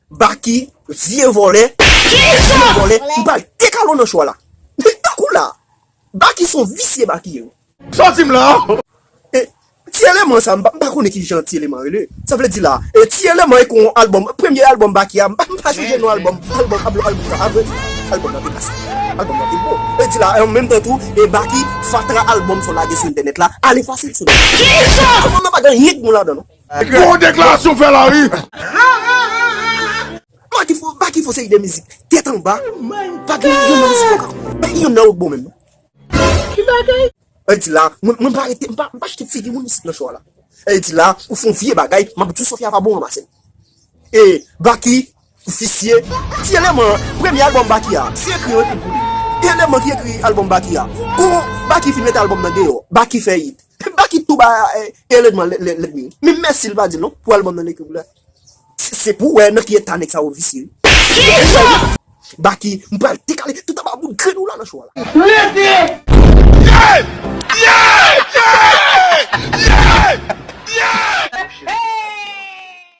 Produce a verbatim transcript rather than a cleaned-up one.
Baky, vye vòlè. Vye vòlè. M pral dekale w nan cho a la. Tankou la. Baky se yon visye Baky ye. Sòti m la. E, Ti Eleman sa, m pa, m pa konnen ki jan Ti Eleman rele. Sa vle di la, e, Ti Eleman e kon albòm, premye albòm Baky a, m pa, m pa sonje non albòm, albòm, albòm, albòm sa, avrèdi, albòm nan te klase. Albòm nan te bon. E di la, an menm tan tou, e Baky, fatra albòm sa w lage sou entènèt la, ale fasil sou. Albòm nan pa gen anyen ki bon ladan non. Gwo deklarasyon fè la wi. Baky fò, Baky fò seri de mizik tèt anba. Pa gen yon nan mizik yo ka. Yon nan yo k bon menm non. Ki bagay? E di la, mwen, mwen pa rete, mwen pa, mwen pa achte figi moun isit nan cho a la. E di la, ou fè yon vye bagay, m ap di w Sofia pa bon ranmase. E Baky, visye, Ti Eleman, premye albòm Baky a, se ekri yo ekri pou li. Ti Eleman ki ekri albòm Baky a. Kou Baky fin mete albòm nan deyò, Baky fè hit. Baky tou ba, e, Eleman lèdmi. Men mèsi l pa di l non, pou albòm nan li ekri pou li. Se, se pou w wè nan ki eta nèg sa yo visye wi. Baky, m pral dekale tout anba bout grenn ou la nan cho a la.